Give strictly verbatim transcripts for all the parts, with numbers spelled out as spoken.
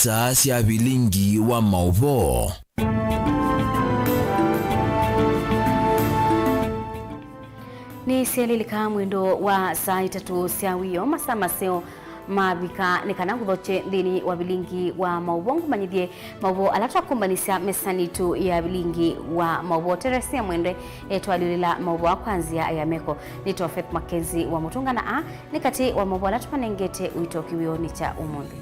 Saa sya vilingi wa maũvoo. Nĩsyelilika mwendo wa saa itatũ sya wĩoo, masaa maseo mavika, nĩ kana ngũthokye nthĩnĩ wa vilingi wa maũvoo, ngũmanyĩthye maũvoo ala twakombanisya mesanĩ yitũ ya vilingi wa maũvoo. Teresia Mwende etwalĩlĩla maũvoo aa kwa nzĩa ya meko. Nĩtawa Faith Mackenzie wa Mũtũnga, na aa nĩ katĩ wa maũvoo ala tũmanengete ũito kĩwĩonĩ kya ũmũnthĩ.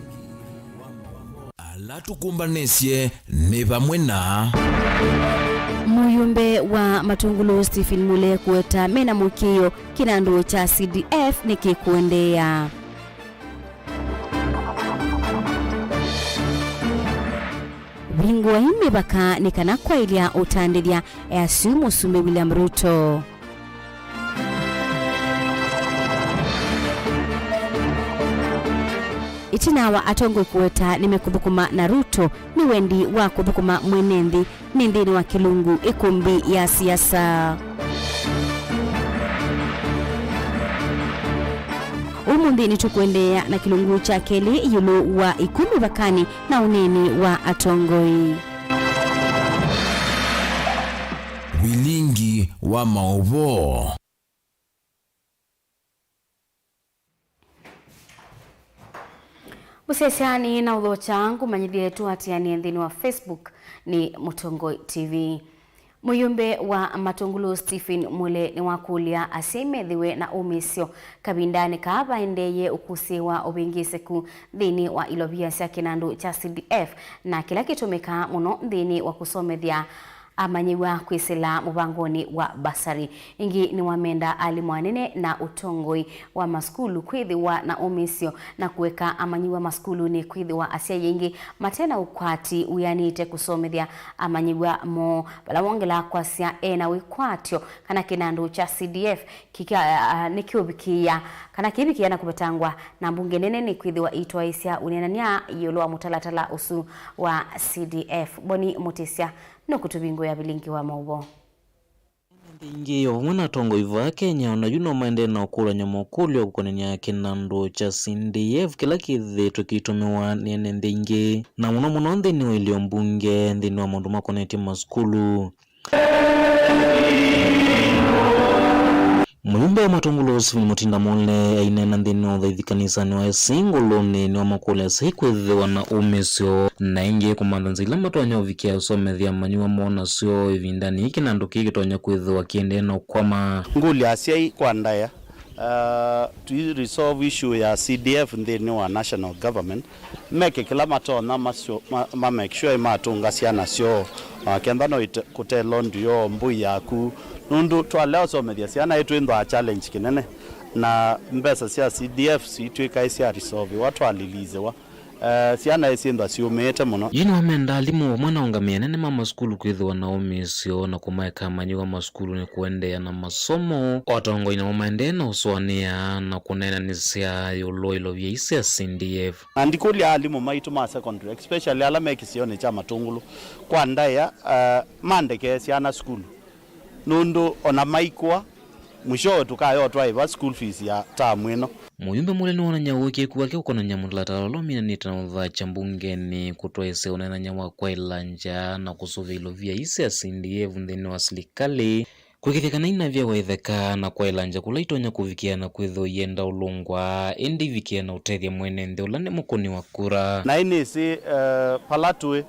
Ala tũkũmbanĩsye nĩ vamwe na. Mũyũmbe wa Matũngũlũ Stephen Mule kũweta mena mũkĩĩo kĩnandũ kya C D F nĩkĩkũendeea. Vingũai mĩvaka nĩ kana kwaĩlya ũtandĩthya, easya Mũsumbĩ William Ruto. Ĩtina wa atongoi kũweta nĩmekũthũkũma na Ruto nĩ wendi wa kũthũkũma mwene nthĩ nĩ nthĩnĩ wa kĩlungu ĩkũmbi ya siasa. Ũmũnthĩ nĩtũkũendeea na kĩlungu kya kelĩ ĩũlũ wa ikw'ũ mĩvakanĩ na ũneeni wa atongoi. Vilingi wa maũvoo. Mũsyaĩĩsya nĩ na ũthokya ngũmanyĩthye tũatĩanĩe nthĩnĩ wa Facebook nĩ Mũtongoi T V. Mũyũmbe wa Matũngũlũ Stephen Mule nĩwakũlya asyai methĩwe na ũmĩĩsyo kavindanĩ kaa vaendeeye ũkũsĩ wa ũvĩngĩĩsĩku nthĩnĩ wa ilovia sya kĩnandũ kya C D F na kĩla kĩtũmĩkaa mũno nthĩnĩ wa kũsomethya amanyĩw'a kwĩsĩla mũvangonĩ wa basarĩ. Ĩngĩ nĩwamenda alimũ anene na ũtongoi wa masukulu kwĩthĩwa na ũmĩĩsyo na kũeka amanyĩw'a masukulunĩ kwĩthĩwa asyai aingĩ mate na ũkwati wĩanĩte kũsomethya amanyĩw'a moo, vala wongelaa kwasya e na wĩkwatyo kana kĩnandũ kya C D F kĩka-, a, nĩkĩũvikĩĩa kana kĩvikĩĩa na kũvetangwa na mbunge nene nĩkwĩthĩwa ĩitwaĩĩsya ũneenany'a ĩũlũ wa mũtalatala ũsu wa C D F. Boni Mũtĩsya nũkũtũvingũĩa vilingi wa maũvoo. Nthĩ ingĩ o vamwe na atongoi vaa Kenya, o na yu no maendee na ũkũlany'a makũlyo kũkonany'a na kĩnandũ kya C D F kĩla kĩthĩĩtwe kĩitũmĩwa nĩ ene nthĩ ingĩ, na mũno mũno nthĩnĩ wa ilio mbunge, nthĩnĩ wa maũndũ makonetye masukulu. Mũyũmbe wa Matũngũlũ Stephen Mutinda Mule aineena nthĩnĩ wa ũthaithi kanisanĩ wa A C ngũlũnĩ nĩwamakũlya asyai kwĩthĩwa na ũmĩĩsyo na ĩngĩ kũmantha nzĩa ila matonya ũvikĩa ũsomethya amanyĩw'a moo nasyo ĩvindanĩ yĩĩ kĩnandũ kĩĩ kĩtonya kwĩthĩwa kĩendee na ũkwama. Ngũlya asyai kwa ndaĩa, uh, tũi resolve issue ya C D F nthĩnĩ wa national government, meke kĩla matonya masyo-, ma, ma make sure matũnga syana syoo, uh, kenda no ite-, kũtelo nduo mbũi yaku, nũndũ twalea ũsomethya syana ĩtwĩthwaa challenge kĩnene, na mbesa sya C D F sitw'ĩkae sya resolviwa twalilizĩwa. Eh, syana isyĩthwa syũmĩĩte mũno. Yu nĩwamenda alimũ vamwe na aũngamĩi anene ma masukulu kwĩthĩwa na ũmĩĩsyo na kũmaeka amanyĩw'a masukulunĩ kũendeea na masomo, o atongoi namo maendee na ũsũanĩa na kũneenanĩsya ĩũlũ wa ilovia ii sya C D F. Na ndikũlya alimũ maitũ ma secondary, especially ala me kĩsionĩ kya Matũngũlũ, kwa ndaĩa, eh, mandekee syana sukulu, nũndũ ona maikw'a, mwishowe tũkayotwaĩva school fees ya term ĩno. Mũyũmbe Mule nĩwonany'a ũĩkĩĩku wake kũkonany'a mũtalatala ũla ũminanĩte na ũthaakya mbungenĩ, kũtwaĩsya ũneenany'a wa kwaĩla ngya na kũsũvĩa ilovia ii sya C D F nthĩnĩ wa silikalĩ, kũĩkĩĩthya kana inavyawa itheka na kwaĩla ngya kũla itonya kũvikĩa na kwĩthĩwa ienda ũlũngwa, ĩndĩ ivikĩe na ũtethya mwene nthĩ ũla nĩ mũkũni wa kura. Naĩ nĩsĩ, eh, vala tũĩ,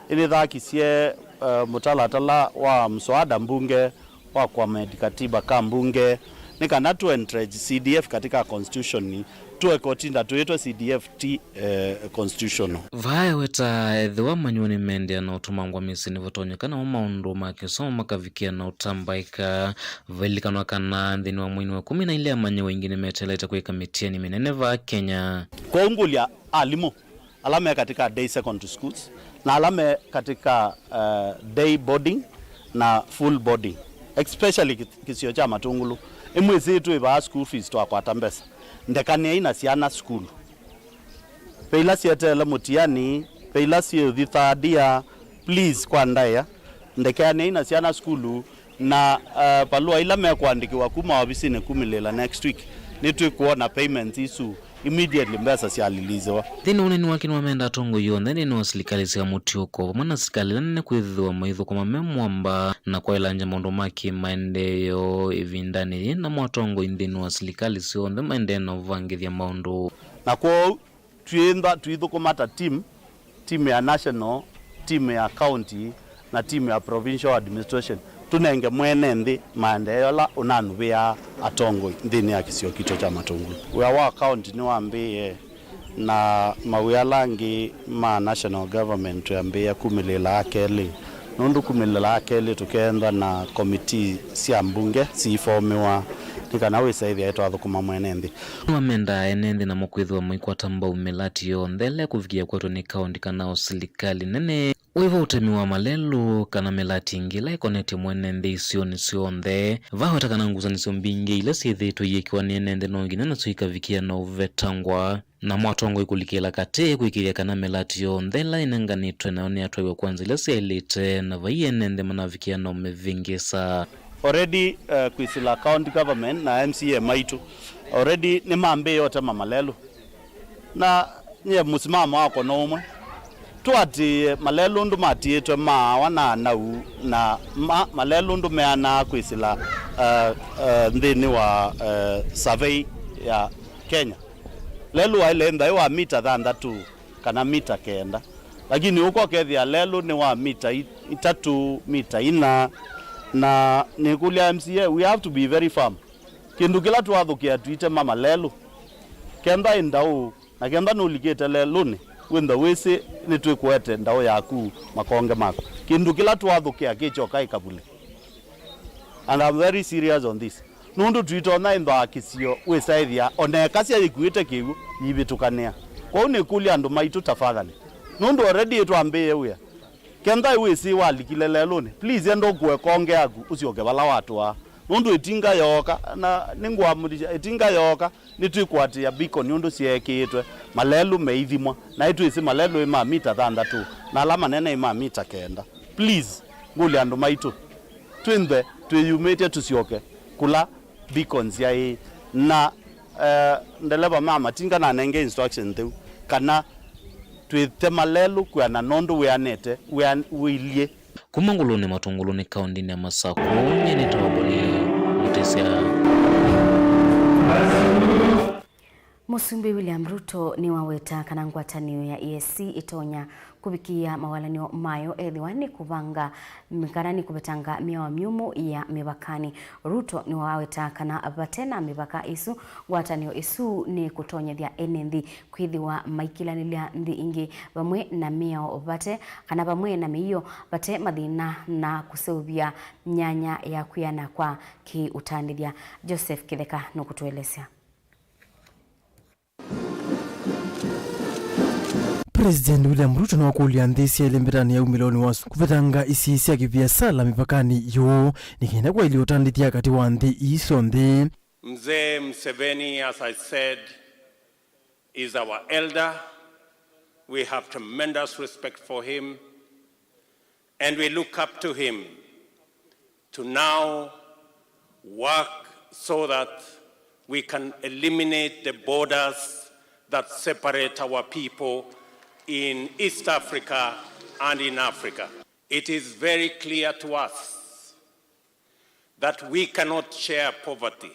ĩnĩthakisye, eh, mũtalatala wa mswada mbunge wa kũamend katiba ka mbunge, nĩ kana tu entrench C D F katika constitution, tueke ũtinda twĩtwe C D F ti, eh, constitutional. Vaa eweta ethĩwa amanyĩw'a nĩmendea na ũtũmangwa mĩsyĩ nĩvatonyeka namo maũndũ ma kĩsomo makavikĩa na ũtambaĩka. Vailikanwa kana nthĩnĩ wa mweinĩ wa kũmi na ilĩ amanyĩw'a aingĩ nĩmeteelete kwĩka mĩtiani mĩnene vaa Kenya. Kwoou ngũlya alimũ ala me katika day secondary schools na ala me katika, uh, day boarding na full boarding, especially kĩ-, kĩsio kya Matũngũlũ. Ĩmwĩsĩ twĩ vaa school fees twakwata mbesa. Ndekanĩai na syana sukulu. Ve ila syeteele mũtiani, ve ila syĩũthi third year, please, kwa ndaĩa, ndekanĩai na syana sukulu. Na, uh, valũa ila mekũandĩkĩwa kuma ovisinĩ kumĩlĩĩla next week, nĩtwĩkwona payments isu Immediately mbesa syalilisiwa. Nthĩnĩ wa ũneeni wake nĩwamenda atongoi onthe nthĩnĩ wa silikalĩ sya mũtiũko vamwe na silikalĩ ila nene kwĩthĩwa maithũkũma me mwamba na kwaĩlangya maũndũ ma kĩmaendeeo ĩvindanĩ yĩĩ, namo atongoi nthĩnĩ wa silikalĩ syonthe maendee na ũvangĩthya maũndũ. Na kwoou twĩĩntha twĩthũkũma ta team, team ya national, team ya county, na team ya provincial administration, tũnenge mwene nthĩ maendeeo ala ũnanuvĩaa atongoi nthĩnĩ ya kĩsio kitũ kya Matungulu. Wĩa wa county nĩwambĩĩe, na mawĩa ala angĩ ma national government twĩambĩĩa kumĩlĩĩla akelĩ, nũndũ kumĩlĩĩla akelĩ tũkeenda na komitii sya mbunge siifomĩwa nĩ kana wĩsaĩthya twathũkũma mwene nthĩ. Nĩwamendaa ene nthĩ namo kwĩthĩwa maikwata mbau mĩlati yonthe ĩla ĩkũvikĩa kwetwa nĩ kaũnti kana o silikalĩ nene. Wĩva ũtemi wa malelũ kana mĩlati ĩngĩ ĩla ĩkonetye mwene nthĩ isionĩ syonthe? Vaweta kana ngusanĩsyo mbingĩ ila syĩthĩĩtwe iyĩkĩwa nĩ ene nthĩ no nginya nasyo ikavikĩa na ũvetangwa, namo atongoi kũlikĩla katĩ kwĩkĩĩthya kana mĩlati yonthe ĩla ĩnenganĩtwe nayo nĩyatwaiwa kwa nzĩa ila syaĩlĩte, na vai ene nthĩ manavikĩa na ũmĩvĩngĩsa. Already, uh, Kwisila County Government na M C A maitũ already nĩmambĩĩe ũtema malelũ. Na nyie mũsimamo wakwa no ũmwe. Tũatĩĩe malelũ ũndũ matiĩtwe maawa na anau, na ma, malelũ ũndũ meanaa kwĩsĩla, uh, uh, nthĩnĩ wa, uh, survey ya Kenya. Lelũ waĩle ĩnthaĩ wa mita thanthatũ kana mita kenda. Lakini ũka ũkethĩa lelũ nĩ wa mita i, itatũ, mita ina, na nĩkũlya M C A, we have to be very firm. Kĩndũ kĩla twathũkĩa tũitema malelũ, kenda ĩ ndaũ, na kenda nũlikĩte lelũnĩ, wĩntha wĩsĩ nĩtwĩkũete ndaũ yaku makonge maku. Kĩndũ kĩla twathũkĩa kĩkyoka ĩkavule. And I'm very serious on this. Nũndũ tũitonya ĩnthaa kĩsio wĩsaĩthya ona ĩkasya yĩkuĩte kĩw'ũ yĩivĩtũkanĩa. Kwoou nĩkũlya andũ maitũ tafadhali. Nũndũ already twambĩĩe wĩa. Kenda wĩsĩ walikile lelũnĩ, please enda ũkue konge yaku ũsyoke vala watũaa. Nũndũ ĩtinga yooka, na nĩngũamũlisya, ĩtinga yooka, nĩtwĩkũatĩĩa beacon ũndũ syeekĩĩtwe, malelũ meithimwa, na nĩtwĩsĩ malelũ ĩ ma mita thanthatũ, na ala manene ĩ ma mita kenda. Please, ngũlya andũ maitũ, twĩnthe twĩyumĩtye tũsyoke kũla beacons yaĩ, na, eh, ndeleva ma matinga nanenge instruction ntheu kana twĩte malelũ kwĩana nũndũ wĩanĩte, wĩa-, wĩilyĩ. Kuma Ngũlũnĩ Matungũlũnĩ kaũndĩnĩ ya Masakũ, nyie nĩ Toboli Mũtĩsya. Mũsumbĩ William Ruto nĩwaweta kana ngwatanĩo ya E A C ĩtonya kũvikĩĩa mawalany'o mayo ethĩwa nĩ kũvanga kana nĩ kũvetanga mĩao myũmũ ya mĩvakanĩ. Ruto nĩwaweta kana vate na mĩvaka ĩsu, ngwatanĩo ĩsu nĩ kũtonyethya ene nthĩ kwĩthĩwa maikĩlanĩlya nthĩ ingĩ vamwe na mĩao vate, kana vamwe na mĩio vate mathĩna na kũseũvya myanya ya kwĩana kwa kĩ-ũtandĩthya. Joseph Kĩtheka nũkũtũelesya. President William Ruto nĩwakũlya nthĩ syaĩle mbetanĩ ya umĩlonĩ wa su kũvetanga isii sya kĩviasala mĩvakanĩ yoo, nĩ kenda kwaĩlye ũtandĩthya katĩ wa nthĩ ii syonthe. Mzee Museveni, as I said, is our elder. We have tremendous respect for him, and we look up to him to now work so that we can eliminate the borders that separate our people in East Africa and in Africa. It is very clear to us that we cannot share poverty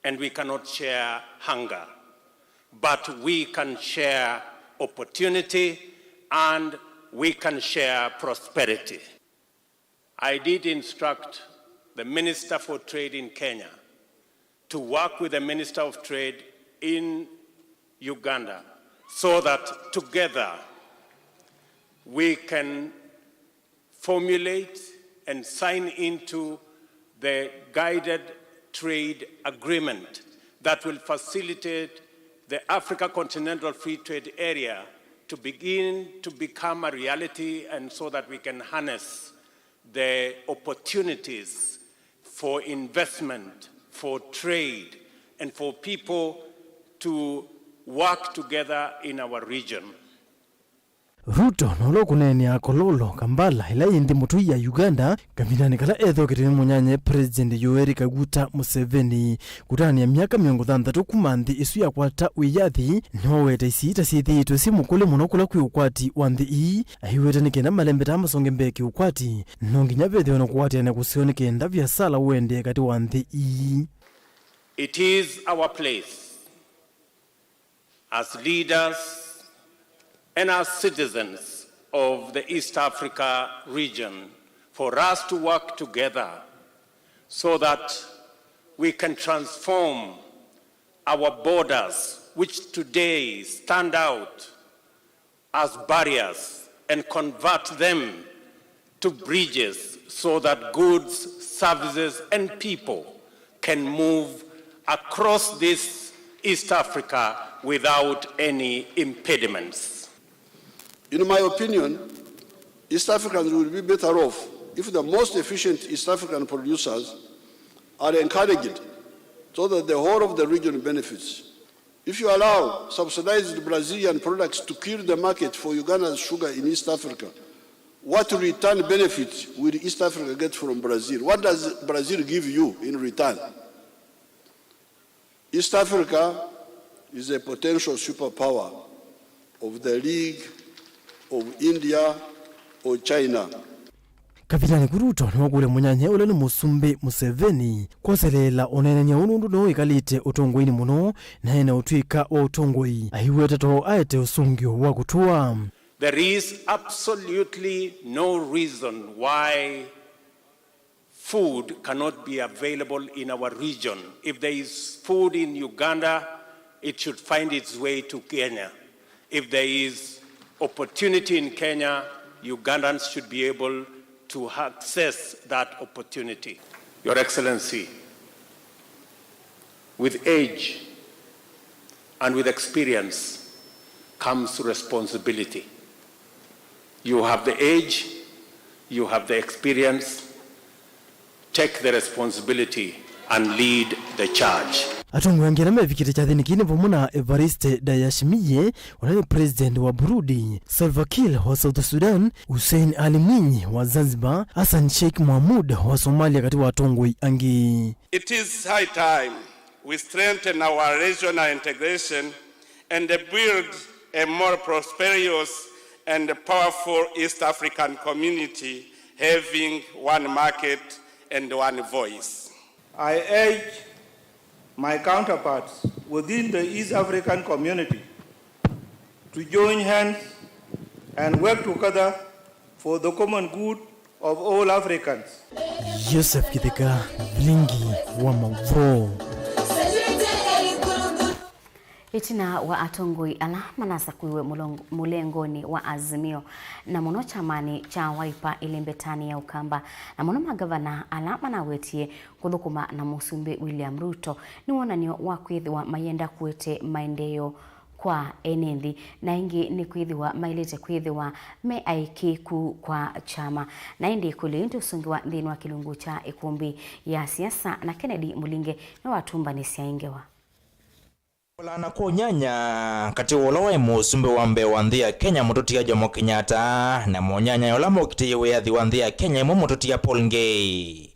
and we cannot share hunger, but we can share opportunity and we can share prosperity. I did instruct the Minister for Trade in Kenya to work with the Minister of Trade in Uganda so that together we can formulate and sign into the guided trade agreement that will facilitate the Africa Continental Free Trade Area to begin to become a reality, and so that we can harness the opportunities for investment, for trade, and for people to work together in our region. Ruto na ũla ũkũneenea Kololo, Kampala, ĩla yĩ nthĩ mũtũi ya Uganda, kavindanĩ kala ethoketwe nĩ mũnyanyae President Yoweri Kaguta Museveni. Kũtanĩa myaka mĩongo thanthatũ kuma nthĩ ĩsu yakwata wĩyathi, nĩwaweta isi ta syĩthĩĩtwe syĩ mũkũlĩ mũno kũla kwĩ ũkwati wa nthĩ ii, aiweta nĩ kenda malembetaa masonge mbee kĩũkwati, no nginya vethĩwe na kũkwatĩanĩa kũseo nĩ kenda viasala ũendee katĩ wa nthĩ ii. It is our place as leaders and as citizens of the East Africa region for us to work together so that we can transform our borders, which today stand out as barriers, and convert them to bridges so that goods, services, and people can move across this East Africa without any impediments. In my opinion, East Africans will be better off if the most efficient East African producers are encouraged so that the whole of the region benefits. If you allow subsidized Brazilian products to kill the market for Uganda's sugar in East Africa, what return benefits will East Africa get from Brazil? What does Brazil give you in return? East Africa is a potential superpower of the League of India or China. Kavindanĩ kũ, Ruto nĩwakũlya mũnyanyae ũla nĩ Mũsumbĩ Museveni kwoseleela ũneenany'a ũũ nũndũ nĩwe wĩkalĩte ũtongoinĩ mũno na ena ũtw'ĩka wa ũtongoi, aiweta too aete ũsũngĩo wa kũtũa. There is absolutely no reason why food cannot be available in our region. If there is food in Uganda, it should find its way to Kenya. If there is opportunity in Kenya, Ugandans should be able to access that opportunity. Your Excellency, with age and with experience comes responsibility. You have the age, you have the experience, take the responsibility and lead the charge. Atongoi angĩ ala mevikĩte kyathĩnĩ kĩĩ nĩ vamwe na Evariste Ndayishimiye, ũla nĩ president wa Burundi, Salva Kiir wa South Sudan, Hussein Ali Mwinyi wa Zanzibar, Hassan Sheikh Mohamud wa Somalia, katĩ wa atongoi angĩ. It is high time we strengthen our regional integration and build a more prosperous and powerful East African community having one market and one voice. I urge my counterparts within the East African community to join hands and work together for the common good of all Africans. Joseph Kitheka, Vilingi wa Mauvoo. Ĩtina wa atongoi ala manasakuiwe mũlong-, mũlengonĩ wa Azimio, na mũno kyamanĩ kya Wiper ĩlembetanĩ ya Ũkamba, na mũno mangavana ala manawetie kũthũkũma na Mũsumbĩ William Ruto, nĩ wonany'o wa kwĩthĩwa mayenda kũete maendeeo kwa ene nthĩ, na ĩngĩ nĩ kwĩthĩwa maĩlĩte kwĩthĩwa me aĩkĩĩku kwa kyama. Na ĩndĩ ĩkũlyo ĩĩ ndĩũsũngĩwa nthĩnĩ wa kĩlungu kya ĩkũmbĩ ya siasa, na Kennedy Mũlinge nĩwatũmbanĩsya ĩ ngewa. Kũlana kwa ũnyanya katĩ wa ũla waĩ mũsumbĩ wa mbee wa nthĩ ya Kenya, mũtũtia Jomo Kenyatta, na mũnyanya ũla mokitĩie wĩyathi wa nthĩ ya Kenya ĩmwe, mũtũtia Paul Ngei.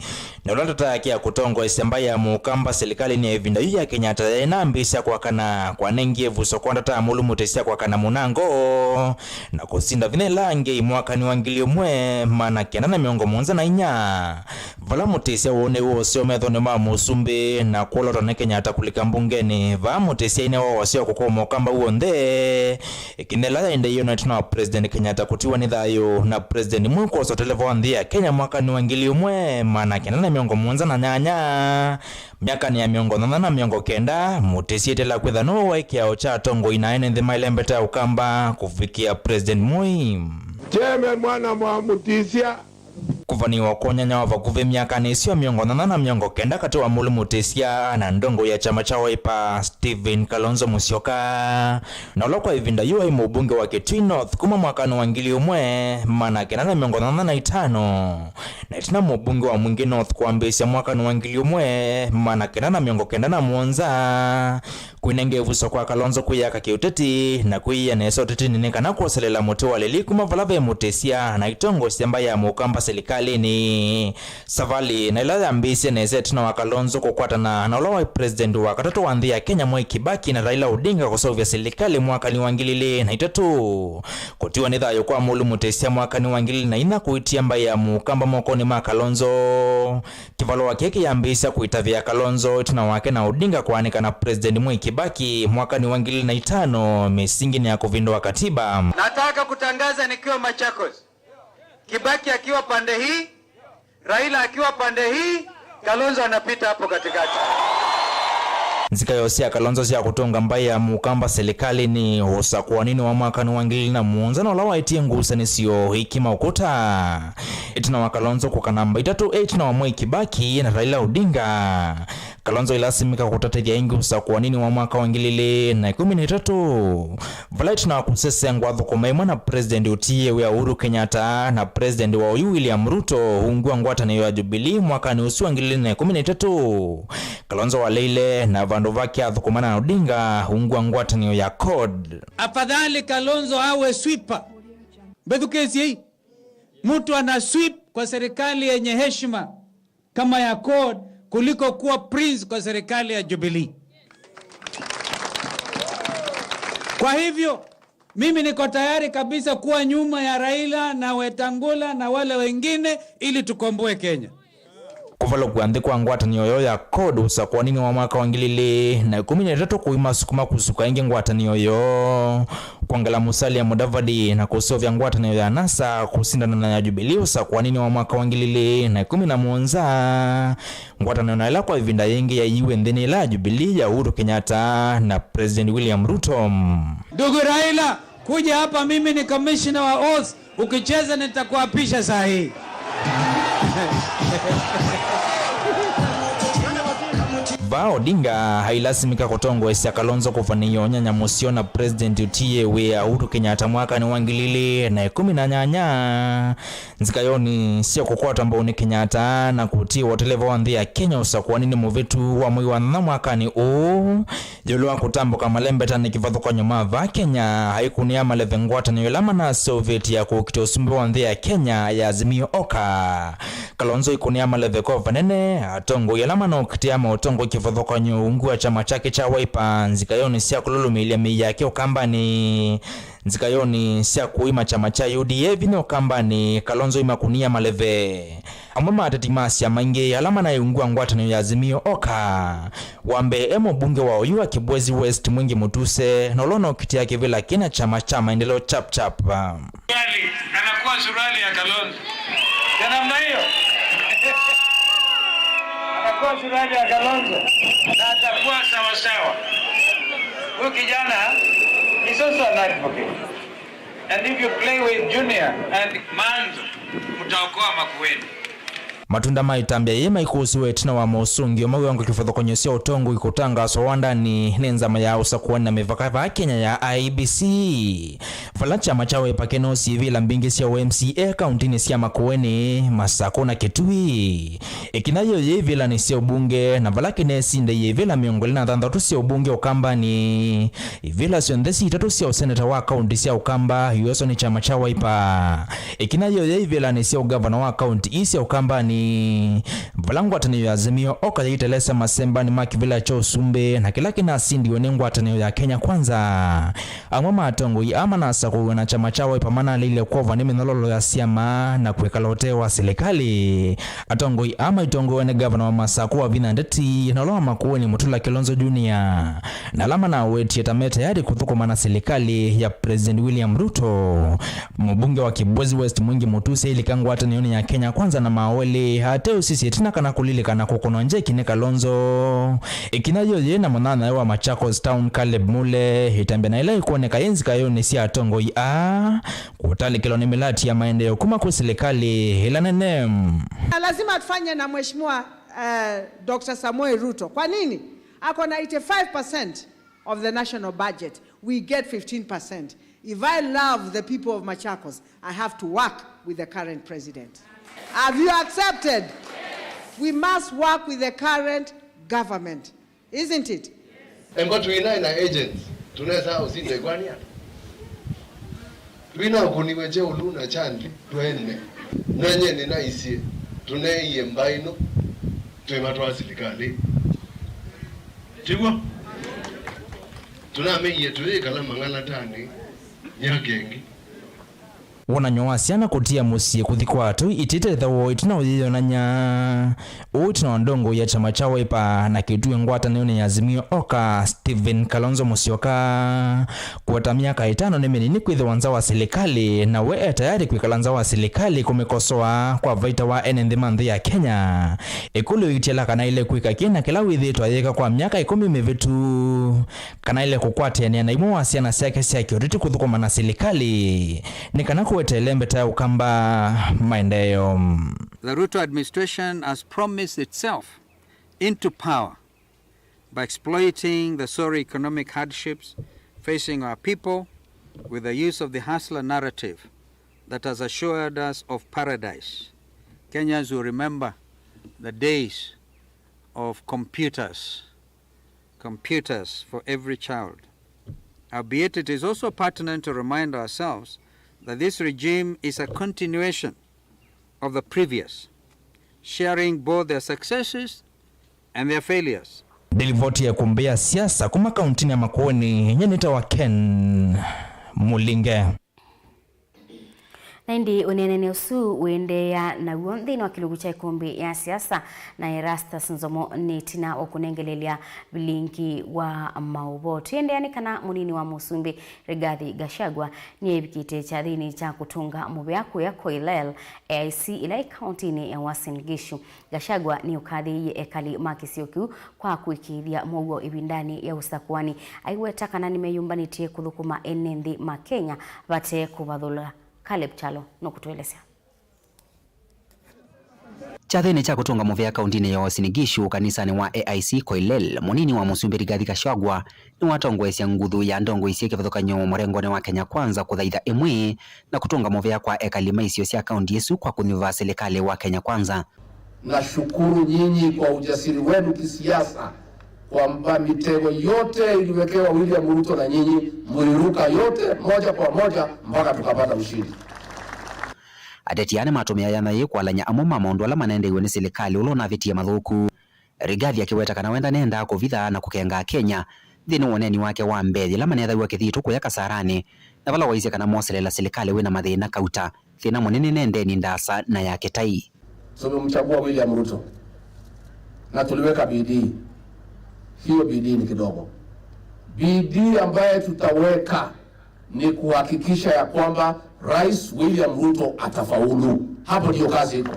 Na ũla ndata yake ya kũtongoesya mbaĩ ya Mũkamba silikalĩnĩ ya ĩvinda yu ya Kenyatta yaĩ nambĩĩsya kwakana, kwanengie ĩvuso kwa ndata ya mũlumutĩsya kwakana mũnango na kũsinda vinya ĩla angĩ mwakanĩ wa ngili ĩmwe maana kenda na mĩongo mũonza na inya, vala mũtĩsya woo nĩwoosewa methonĩ ma mũsumbĩ na kwolotwa nĩ Kenyatta kũlika mbungenĩ, vaa mũtĩsya ĩnĩ woosewa kũkoma Ũkamba w'onthe. Ĩkinya yĩla yaendeeie na ĩtina wa President Kenyatta kũtiwa nĩ thayũ na President Moi kwosa ũteleva wa nthĩ ya Kenya mwakanĩ wa ngili ĩmwe maana kenda na mĩongo mũonza na nyanya, myakanĩ ya mĩongo nyanya na mĩongo kenda, mũtĩsya ĩtela kwĩtha nũũ waĩ kĩao kya atongoi na ene nthĩ mailembeta Ũkamba kũvikĩa President Moi. Chairman mwana mwa mũtĩsya. Kũvanĩwa kwa ũnyanya wa vakuvĩ myakanĩ ĩsu ya mĩongo nyanya na mĩongo kenda katĩ wa mũlumutĩsya na ndongoi ya kyama kya Wiper, Stephen Kalonzo Musyoka, na ũla kwa ĩvinda yu aĩ mũmbunge wa Kitui North kuma mwakanĩ wa ngili ĩmwe maana kenda na mĩongo nyanya na itano, na Ĩtina mũmbunge wa Mwingi North kwambĩĩsya mwakanĩ wa ngili ĩmwe maana kenda na mĩongo kenda na mũonza, kwĩnenga ĩvuso kwa Kalonzo kwĩyaka kĩũteti na kwĩyĩa nesa ũtetinĩ nĩ kana kwoselela mũtĩ wa lili kuma vala ve mũtĩsya na itongosya mbaĩ ya mũkamba silikalĩnĩ. Savalĩ na ĩla yambĩĩsye nesa ĩtina wa Kalonzo kũkwatana na ũla waĩ president wa katatũ wa nthĩ ya Kenya Mwai Kibaki na Raila Odinga kũseũvya silikalĩ mwakanĩ wa ngili ilĩ na itatũ. Kũtiwa nĩ thayũ kwa mũlũ mũtĩsya mwakanĩ wa ngili ilĩ na inya kũitia mbaĩ ya mũkamba mokonĩ ma Kalonzo. Kĩvalũa kĩĩ kĩyambĩĩsya kũitavĩa Kalonzo ĩtina wake na Odinga kũaanĩka na President Mwai Kibaki mwakanĩ wa ngili ilĩ na itano mĩsinginĩ ya kũvĩndũa katiba. Nataka kutangaza nikiwa Machakos, Kibaki akiwa pande hii, Raila akiwa pande hii, Kalonzo anapita hapo katikati. Nzikayo sya Kalonzo sya kũtũnga mbaĩ ya mũkamba silikalĩnĩ ũsakũanĩnĩ wa mwakanĩ wa ngili ilĩ na mũonza na ũla waetie ngusanĩsyo ikima ũkũta. Ĩtina wa Kalonzo kũka namba itatũ e ĩtina wa Mwai Kibaki na Raila Odinga, Kalonzo ilasimika kũtatĩthya ĩngĩ ũsakũanĩnĩ wa mwaka wa ngili ilĩ na ĩkũmi na itatũ. Vala ĩtina wa kũsesengwa athũkũma ĩmwe na President ũtiĩe wĩa Uhuru Kenyatta na President wa oyu William Ruto ungu wa ngwatanĩo ya Jubilee mwakanĩ ũsu wa ngili ilĩ na ĩkũmi na itatũ, Kalonzo waleile na vandũ vake athũkũmana na Odinga ungu wa ngwatanĩo ya CORD. Afadhali Kalonzo awe sweeper. Mbethukĩsyei, mtu ana sweep kwa serikali yenye heshima kama ya CORD kuliko kuwa prince kwa serikali ya Jubilee. Kwa hivyo, mimi niko tayari kabisa kuwa nyuma ya Raila na Wetangula na wale wengine ili tukomboe Kenya. Kũvalũkw'a nthĩ kwa ngwatanĩo yoo ya CORD ũsakũanĩnĩ wa mwaka wa ngili ilĩ na ĩkũmi na itatũ kũimasukuma kũsuka ĩngĩ ngwatanĩo yoo. Kwongela Musalia Mudavadi na kũseũvya ngwatanĩo ya NASA kũsindana na ya Jubilee ũsakũanĩnĩ wa mwaka wa ngili ilĩ na ĩkũmi na mũonza, ngwatanĩo na ĩla kwa ĩvinda yĩngĩ yaiiwe nthĩnĩ ĩla ya Jubilee ya Uhuru Kenyatta na President William Ruto. Ndugu Raila, kuja hapa, mimi ni commissioner wa oath. Ukicheza nitakuapisha saa hii. Vaa Odinga ailasimika kũtongoesya Kalonzo kũvanĩĩa ũnyanya mũseo na President ũtiĩe wĩa Uhuru Kenyatta mwakanĩ wa ngili ilĩ na ĩkũmi na nyanya. Nzikayonĩ sya kũkwatwa mbau nĩ Kenyatta na kũtiĩwa ũteleva wa nthĩ ya Kenya ũsakũanĩnĩ mũvĩtu wa mwei wa nyanya mwakanĩ ũũ, ĩũlũ wa kũtambũka malembetanĩ kĩvathũkany'o ma vaa Kenya, aikũnĩa maleve ngwatanĩo ĩla manaseũvĩtye ya kũkita ũsumbĩ wa nthĩ ya Kenya ya Azimio Oka. Kalonzo aikũnĩa maleve kwa vanene atongoi ala manaũkitĩa maũtongoi kĩvathũkany'o ungu wa kyama kyake kya Wiper nzikayonĩ sya kũlũlũmĩĩlya mĩi yake Ũkambanĩ. Nzikayonĩ sya kũima kyama kya U D A vinya Ũkambanĩ, Kalonzo aimakũnĩa maleve. Amwe ma ateti ma syama ingĩ ala manaĩ ungu wa ngwatanĩo ya Azimio Oka. Wa mbee e mũmbunge wa oyu wa Kibwezi West Mwingi Mutuse, na ũla ũnaũkitĩa kĩvĩla kĩna kyama kya Maendeleo Chap Chap. Suruali, anakuwa suruali ya Kalonzo. Ya namna hiyo. Anakuwa suruali ya Kalonzo. Na atakuwa sawa sawa. Huyu kijana is also an advocate. And if you play with Junior and Manzo, mtaokoa Makueni. Matunda ma ĩtambya yĩĩ maikũsiwe ĩtina wa mosũngĩo ma wĩongo kĩvathũkany'o sya ũtongoi kũtangaswa wandani nĩ nzama ya ũsakũani na mĩvaka vaa Kenya ya I E B C, vala kyama kya Wiper kĩnoosie ivĩla mbingĩ sya ũ M C A kauntinĩ sya Makueni, Masakũ na Kitui. Ĩkinya yĩu yĩ ivĩlanĩ sya ũmbunge, na vala kĩnesinda ivĩla mĩongo ĩlĩ na thanthatũ sya ũmbunge Ũkambanĩ, ivĩla syonthe si itatũ sya ũseneta wa kaunti sya Ũkamba ioswa nĩ kyama kya Wiper. Ĩkinya yĩu yĩ ivĩlanĩ sya ũgavana wa kaunti ii sya Ũkambanĩ, vala ngwatanĩo ya Azimio Oka yaitelesa masembanĩ ma kĩvĩla kya ũsumbĩ na kĩla kĩnasindiwe nĩ ngwatanĩo ya Kenya Kwanza. Amwe ma atongoi aa manasakũiwe na kyama kya Wiper manaleile kwova nĩ mĩnyololo ya syama na kwĩkala ũtee wa silikalĩ. Atongoi aa maitongoew'a nĩ ngavana wa Masakũ Wavinya Ndeti na ũla wa Makueni Mutula Kilonzo Junior, na ala manawetie ta me tayari kũthũkũma na silikalĩ ya President William Ruto. Mũmbunge wa Kibwezi West Mwingi Mutuse ailika ngwatanĩonĩ ya Kenya Kwanza na maũelĩ ateũsisya ĩtina kana kũlilikana kũkũnwa njeki nĩ Kalonzo. Ĩkinya yĩu yĩ na mũnyanyae wa Machakos Town Caleb Mule, ĩtambya na ĩla ĩkwoneka yĩ nzikayonĩ sya atongoi aa kũtalĩkĩlwa nĩ mĩlati ya maendeeo kuma kwĩ silikalĩ ĩla nene. Na lazima tufanye na Mheshimiwa, eh, Doctor Samoei Ruto. Kwa nini? Ako na eighty-five percent of the national budget. We get fifteen percent. If I love the people of Machakos, I have to work with the current president. Have you accepted? We must work with the current government, isn't it? Emba twĩna na agents, tunaweza usinda ikwani ata? Twĩna kuniwe che ulu na chandi twene. Nanye ninaisye, tuneie mbaino, twĩva twa silikalĩ. Tiguo? Tunameiye tuikala mang'alatanĩ myaka ĩngĩ. Wonany'o wa syana kũtia mũsyĩ kũthi kwa atũi itĩte ĩthaũ ĩtina ũyĩyonany'a. Ũu ĩtina wa ndongoi ya kyama kya Wiper na kĩtue ngwatanĩonĩ ya Azimio Oka, Stephen Kalonzo Musyoka, kũweta myaka ĩtano nĩ mĩnini kwĩthĩwa nza wa silikalĩ, na we e tayarĩ kwĩkala nza wa silikalĩ kũmĩkosoa kwa vaita wa ene nthĩ ma nthĩ ya Kenya. Ĩkũlyo ĩityela kana aĩle kwĩka kĩ na kĩla wĩthĩĩtwe ayĩka kwa myaka ĩkũmi mĩvĩtu, kana aĩle kũkwatĩanĩa na imwe wa syana syake sya kĩũteti kũthũkũma na silikalĩ nĩ kana kũeteele mbeta ya Ũkamba maendeeo. The Ruto administration has promised itself into power by exploiting the sorry economic hardships facing our people with the use of the hustler narrative that has assured us of paradise. Kenyans will remember the days of computers, computers for every child. Albeit it is also pertinent to remind ourselves that this regime is a continuation of the previous, sharing both their successes and their failures. Nĩ livoti ya ĩkũmbĩ ya siasa kuma kauntinĩ ya Makueni, nyie nĩtawa Ken Mũlinge. Na ĩndĩ ũneenanĩ ũsu wĩendeea naw'o nthĩnĩ wa kĩlungu kya ĩkũmbĩ ya siasa, na Erastus Nzomo nĩ ĩtina wa kũnengelelya vilingi wa maũvoo. Twĩendeea nĩ kana mũnini wa mũsumbĩ Rigathi Gachagua nĩevikĩte kyathĩnĩ kya kũtũnga mũvea kũya Koilel A I C ĩla ĩ kauntinĩ ya Uasin Gishu. Gachagua nĩũkathĩĩie ekali ma kĩsio kĩu kwa kũĩkĩĩthya mũuo ĩvindanĩ ya ũsakũani, aiweta kana nĩmeyũmbanĩtye kũthũkũma ene nthĩ ma Kenya vate kũvathũla. Caleb Kyalo nũkũtũelesya. Kyathĩnĩ kya kũtũnga mũvea kauntinĩ ya Uasin Gishu kanisanĩ wa A I C Koilel, mũnini wa mũsumbĩ Rigathi Gachagua nĩwatongoesya nguthu ya ndongoi syĩ kĩvathũkany'o mũrengonĩ wa Kenya Kwanza kũthaitha ĩmwe na kũtũnga mũvea kwa ekali ma isio sya kaunti ĩsu kwa kũnyuva silikalĩ wa Kenya Kwanza. Nashukuru nyinyi kwa ujasiri wenu kisiasa, kwamba mitego yote iliwekewa William Ruto na nyinyi mliruka yote moja kwa moja mpaka tukapata ushindi. Ateti aa nĩmatũmĩa yanya yĩĩ kũalany'a amwe ma maũndũ ala manendeew'e nĩ silikalĩ ũla ũnavĩtie mathũku. Rigathi akĩweta kana we ndanendaa kũvitha na kũkenga Akenya nthĩnĩ wa ũneeni wake wa mbee yĩla manethaw'a Kĩthitũ kũya Kasarani, na vala waisye kana moselela silikalĩ wĩna mathĩna kauta, thĩna mũnene nĩ ndeni ndaasa na ya kĩtai. Tumemchagua William Ruto na tuliweka bidii. Hiyo bidii ni kidogo. Bidii ambaye tutaweka ni kuhakikisha ya kwamba Rais William Ruto atafaulu. Hapo ndio kazi iko.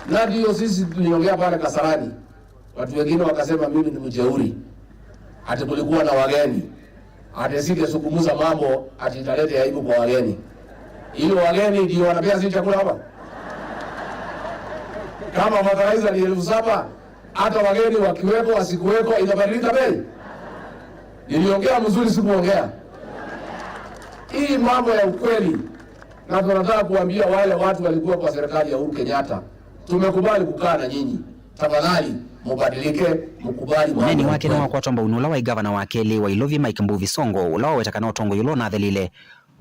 Na ndio sisi tuliongea pale Kasarani. Watu wengine wakasema mimi ni mjeuri. Ati kulikuwa na wageni. Ati singezungumza mambo ati italete aibu kwa wageni. Hiyo wageni ndio wanapea sisi chakula hapa? Kama fertilizer ni elfu saba, hata wageni wakiweko, wasikuweko, inabadilika bei? Niliongea mzuri, sikuongea? Hii mambo ya ukweli, na tunataka kuambia wale watu walikuwa kwa serikali ya Uhuru Kenyatta, tumekubali kukaa na nyinyi. Tafadhali, mubadilike, mukubali mambo ya ukweli. Ũneeni wake nĩwakwatwa mbau nĩ ũla waĩ ngavana wa kelĩ wa Ilovi, Mike Mbuvi Sonko, ũla waweta kana ũtongoi ũla ũnathelile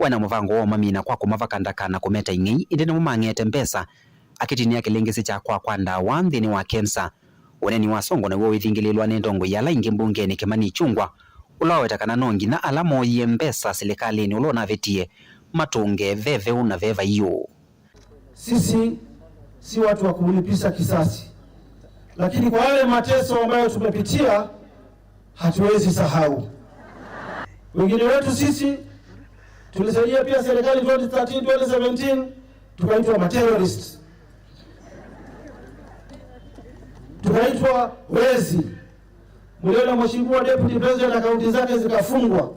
waĩ na mũvango wa ũmamina kwa kũmavaka ndaka na kũmeta ing'ei, ĩndĩ namo mang'eete mbesa akĩtinĩa kĩlĩngĩsĩ kya kwakwa ndawa nthĩnĩ wa kensa. Ũneeni wa Sonko naw'o wĩthingĩlĩĩlwa nĩ ndongoi ala ingĩ mbungenĩ, Kimani Ichung'wah, ũla waweta kana no nginya ala mooyie mbesa silikalĩnĩ ũla ũnavĩtie matũnge ve veũ na ve vaiũ. Sisi si watu wa kulipiza kisasi, lakini kwa yale mateso ambayo tumepitia, hatuwezi sahau. Wengine wetu sisi tulisaidia pia serikali twenty thirteen, twenty seventeen, tukaitwa materrorist, tukaitwa wezi. Mliona Mheshimiwa Deputy President, akaunti zake zikafungwa.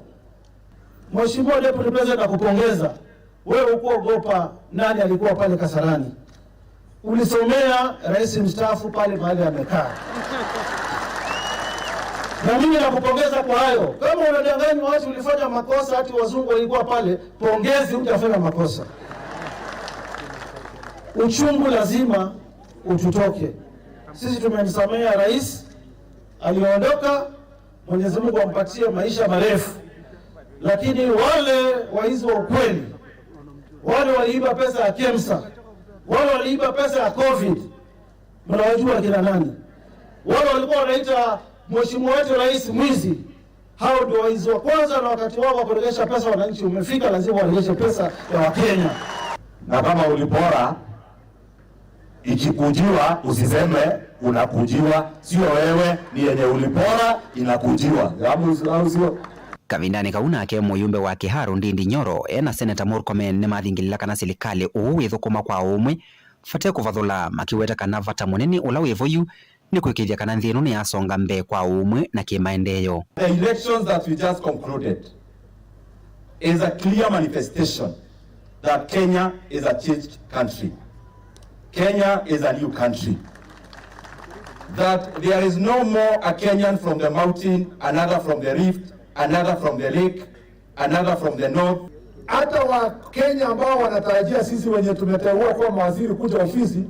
Mheshimiwa Deputy President, nakupongeza. Wewe hukuogopa nani alikuwa pale Kasarani. Ulisomea rais mstaafu pale mahali amekaa. Na mimi nakupongeza kwa hayo. Kama unadanganya watu ulifanya makosa ati wazungu walikuwa pale, pongezi, hujafanya makosa. Uchungu lazima ututoke. Sisi tumemsamehe rais aliondoka, Mwenyezi Mungu ampatie maisha marefu. Lakini wale waizi wa ukweli, wale waliiba pesa ya KEMSA, wale waliiba pesa ya COVID, mnawajua kina nani? Wale walikuwa wanaita mheshimiwa wetu rais mwizi, hao ndio waizi wa kwanza, na wakati wao wa kurejesha pesa wananchi umefika, lazima warejeshe pesa ya Wakenya. Na kama ulipora, ikikujiwa, usiseme unakujiwa, sio wewe, ni yenye ulipora inakujiwa. Au, au sio? Kavindanĩ kau nake mũyumbe wa Kiharu Ndindi Nyoro e na Seneta Murkomen nĩmathingĩlĩla kana silikalĩ ũũ wĩthũkũma kwa ũmwe vate kũvathũla, makĩweta kana vata mũnene ũla wĩ vo yu nĩ kũĩkĩĩthya kana nthĩ ĩno nĩyasonga mbee kwa ũmwe na kĩmaendeeo. The elections that we just concluded is a clear manifestation that Kenya is a changed country. Kenya is a new country. That there is no more a Kenyan from the mountain, another from the rift, another from the lake, another from the north. Hata wa Kenya ambao wanatarajia sisi wenye tumeteua kuwa mawaziri kuja ofisi,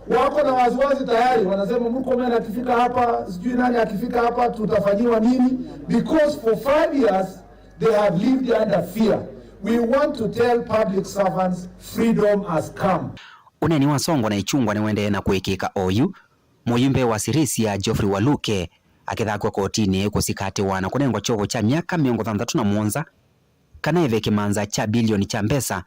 wako na wasiwasi tayari, wanasema Murkomen akifika hapa, sijui nani akifika hapa, tutafanyiwa nini? Because for five years they have lived under fear. We want to tell public servants freedom has come. Ũneeni wa songo na ichungwa nĩwendee na kũĩkĩĩka oyu, mũyumbe wa Sirisia Geoffrey Waluke akĩthakw'a kotinĩ kũsikatĩwa na kũnengwa kyoko kya myaka mĩongo thanthatũ na mũonza kana eve kĩmanza kya bilioni kya mbesa,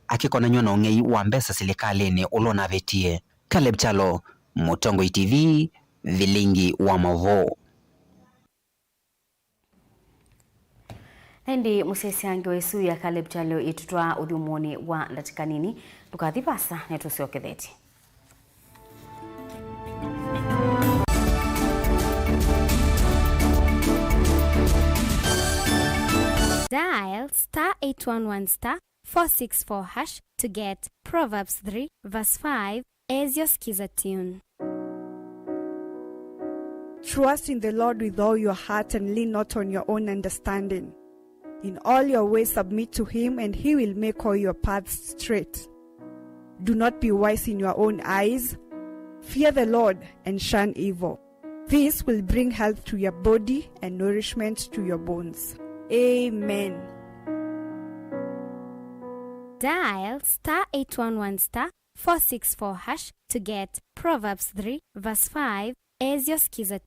akĩkonanw'a na ũng'ei wa mbesa silikalĩnĩ ũla ũnavĩtie. Caleb Kyalo, Mũtongoi T V, Vilingi wa Mauvoo. Na ĩndĩ mũsyaĩĩsya ngewa ĩsu ya Caleb Kyalo ĩtũtwaa ũthyũmũonĩ wa ndatĩka nini. Ndũkathi vaasa, nĩtũsyokethetye. Dial star eight one one star four six four hash to get Proverbs three verse five as your skiza tune. Trust in the Lord with all your heart and lean not on your own understanding. In all your ways submit to him, and he will make all your paths straight. Do not be wise in your own eyes. Fear the Lord and shun evil. This will bring health to your body and nourishment to your bones. Amen. Dial star eight one one star four six four hash to get Proverbs three verse five as your skiza.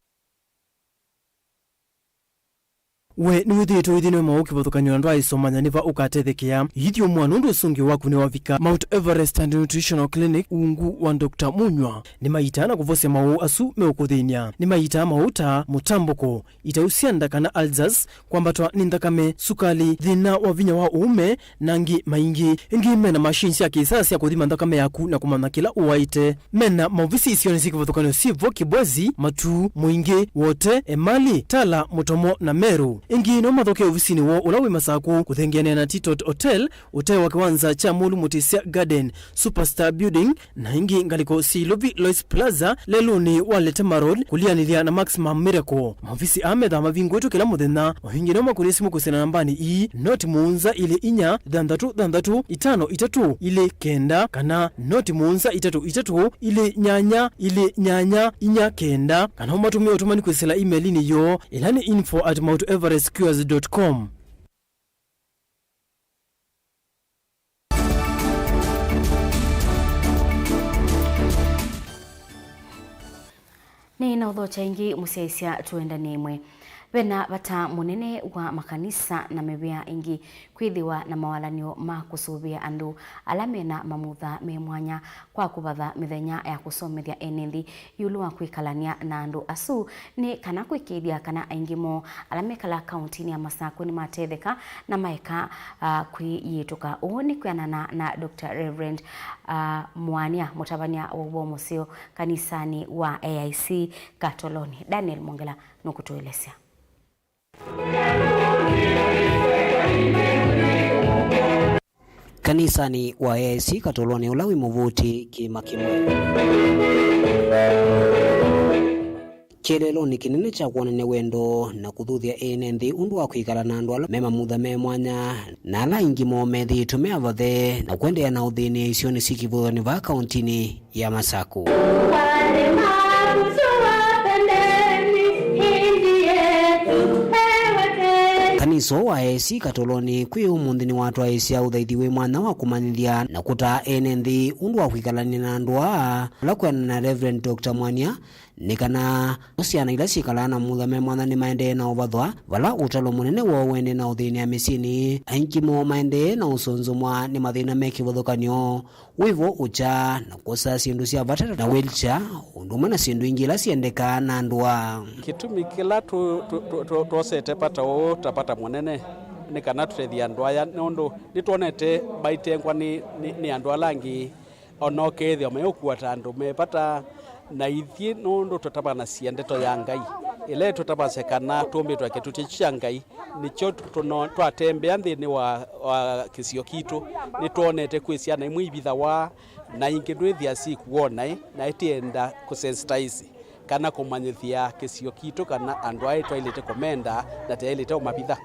We nĩwĩthĩĩtwe ũithi nĩ maũũ kĩvathũkany'o na ndwaĩsomanya nĩ va ũkatethekea? Ithyomoa nũndũ ũsũngĩo waku nĩwavika. Mount Everest and Nutritional Clinic, ungu wa Doctor Munywa, nĩmaitaa na kũvosya maũũ asu meũkũthĩny'a. Nĩmaitaa maũũ ta mũtambũko, itau sya nda kana ulcers, kwambatwa nĩ nthakame, sukali, thĩna wa vinya wa ũũme, na angĩ maingĩ. Ĩngĩ mena machine sya kĩsaa sya kũthima nthakame yaku na kũmanya kĩla ũwaĩte. Mena maovisi isionĩ syĩ kĩvathũkany'o syĩ vo Kibwezi, Matuu, Mwingĩ, Wote, Emali, Tala, Mũtomo na Meru. Ĩngĩ no mathokee ovisinĩ woo ũla wĩ Masakũ kũthengeanĩa na Titot Hotel, ũtee wa kĩwanza kya Mũlu Mũtĩsya Garden, Superstar Building, na ĩngĩ ngalĩko syĩ Ilovi Lois Plaza, lelũnĩ wa Letema Road, kũlianĩlya na Maximum Miracle. Maovisi aa methaa mavingũĩtwe kĩla mũthenya. Mavingi no makũnĩe simũ kwĩsĩla nambanĩ ii, noti mũonza ilĩ inya, thanthatũ thanthatũ, itano itatũ, ilĩ kenda, kana noti mũonza itatũ itatũ, ilĩ nyanya, ilĩ nyanya, inya kenda, kana ũmatũmĩe ũtũmani kwĩsĩla email-inĩ yoo, ĩla nĩ info at mount everest cures dot com. Nĩ na ũthokya ĩngĩ mũsyaĩĩsya tũendanĩe ĩmwe. Ve na vata mũnene wa makanisa na mĩvĩa ĩngĩ kwĩthĩwa na mawalany'o ma kũsũvĩa andũ ala me na mamutha me mwanya kwa kũvatha mĩthenya ya kũsomethya ene nthĩ ĩũlũ wa kwĩkalany'a na andũ asu, nĩ kana kũĩkĩĩthya kana aingĩ moo ala mekalaa kauntinĩ ya Masakũ nĩmatetheka na maeka, ah, kwĩyĩtũka. Ũu nĩ kwĩanana na Doctor Reverend, ah, Mwania, mũtavany'a wa ũvoo mũseo kanisanĩ wa A I C Katoloni. Daniel Mwongela nũkũtũelesya. Kanisanĩ wa A I C Katoloni ũla wĩ Mũvuti kĩĩma kĩmwe. Kĩeleelonĩ kĩnene kya kwonany'a wendo na kũthuthya ene nthĩ ũndũ wa kwĩkala na andũ ala me mamutha me mwanya, na ala aingĩ moo methĩĩtwe me avathe na kũendeea na ũthĩnĩa isionĩ syĩ kĩvathũkany'o vaa kaũntĩnĩ ya Masaku. Kanisa ũũ wa A A C Katolonĩ kwĩ ũmũnthĩ nĩwatwaĩĩsya ũthaithi wĩ mwanya wa kũmanyĩthya na kũtaa ene nthĩ ũndũ wa kwĩkalany'a na andũ aa, ala kwĩanana na Reverend Doctor Mwania, nĩ kana syana ila syĩkalaa na mamutha me mwanya nĩmaendee na ũvathwa, vala ũtalo mũnene woo ũendee na ũthĩnĩa mĩsyĩnĩ, aingĩ moo maendee na ũsũnzũmwa nĩ mathĩna me kĩvathũkany'o, wĩvo, ũkya, na kwosa syĩndũ sya vata ta wheelchair, ũndũ ũmwe na syĩndũ ingĩ ila syendekaa na andũ aa. Kĩtumi kĩla tũ-, tũ-, tũ-, tũ-, twosete pata ũũ ta pata mũnene nĩ kana tũtethye andũ aya, nũndũ nĩtwonete maitengwa nĩ, nĩ, nĩ andũ ala angĩ, o na ũkethĩwa mayũkua ta andũ me vata, na ithyĩ nũndũ tũtavanasya ndeto ya Ngai, ĩla ĩtũtavasya kana tũmbĩtwe kĩtutĩ kya Ngai, nĩkyo tũno-, twatembea nthĩnĩ wa, wa kĩsio kitũ, nĩtwonete kwĩ syana imwe ivithawa, na ingĩ ndwĩthĩa syĩkuo naĩ, na itienda kũsensitize kana kũmanyĩthya kĩsio kitũ kana andũ aĩ twaĩlĩte kũmenda na tyaĩlĩte ũmavitha.